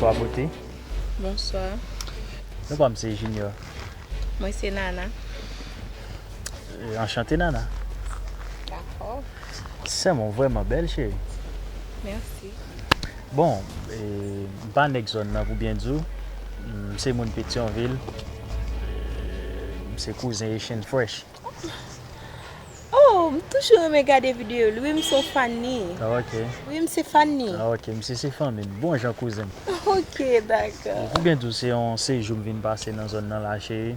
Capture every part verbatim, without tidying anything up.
Bonswa, bote. Bonswa. Non pa m se Junior. Mwen se Nana. Euh, Anchante, Nana. Dakò. Sè mwen vrèman bèl, cheri. Mèsi. Bon, e, m pa nèg zòn nan pou byen di w. M se moun Petyonvil. E, m se kouzen Haitian Fresh. Oh, m toujou renmen gade videyo li. Wi, m se yon fan li. Ah, ok. Wi, m se fan li. Ah, ok. Misye se fanmi m. Bon jan kouzen m. Ok, dakò. Pou byen di w, se yon sejou m vin pase nan zòn nan la, cheri.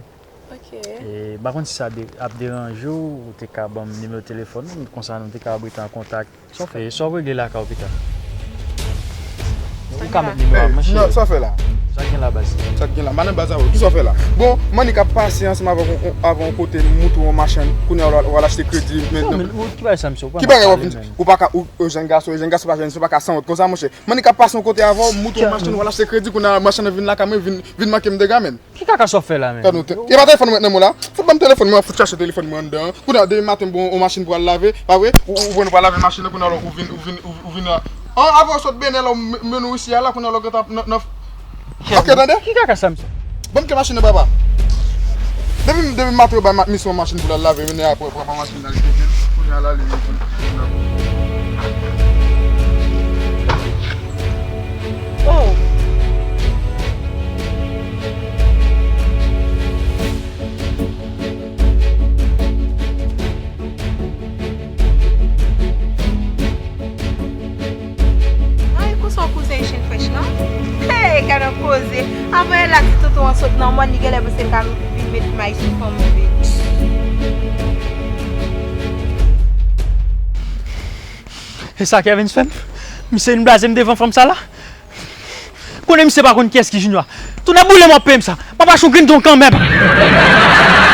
Ok. E, m pa konn si sa de, ap deranje w, ou te ka ban m nimewo telefòn ou, konsa nou te ka ap rete an kontak. Sa w fè, sa w regle lakay w pita. Ou ka met nimewo a, monchè. Non, sa w fè la? Sa k gen la, baz? Sa k gen la? Madan baz avè w, ki sa w fè la? Bon, m annik ap pase ansanm avè w, avè w kote, m moutre w yon machann, kounye a w al achte kredi. Men, Non, men ou ki bagay sa, misye, ou pa ki bagay w ap pale vin, menm. ou pa ka, ou, ou jèn gason, jèn gason pa jèn, se pa ka san wont konsa, monchè. M annik ap pase yon kote avè w, m moutre w yon machann, w al achte kredi, kounye a machann nan vin lakay mwen, vin, vin manke m dega, men. Ki kaka sa w fè la, menm? Tande w, e pa telefòn mwen nan men w la? Fout ban m telefòn mwen, fout chache telefòn mwen anndan. Kounye a, depi maten m gen yon machin pou al lave, pa vre? Ou, ou, ou pran nou pou al lave machin nan, kounye a, ou vin, ou vin, ou, ou vin la. An, avan w sot Benè la, ou men, men nou isi a la, kounye a, lòk nan, nan, ok, tande? Ki kaka sa, misye? Ban m kle machin nan, papa. Depi, depi maten, yo bay ma-, misye yon machin pou l al lave, men apre, pran, pran machin nan, li te gen, kounye a la, li, li, li, li, Oh. Ay, konsa w kouzen Haitian Fresh, non? Hey, gade yon koze. Avan Ella di tonton an sot nan mòn, li genlè panse l ka vin met may sou fanm li. E sa Kevin fè m? Misye vin blaze m devan fanm sa la? Konnen misye pa konn kiyès ki Junior. Tounen boule m ap peye m sa. M ap achte yon grenn don kanmenm.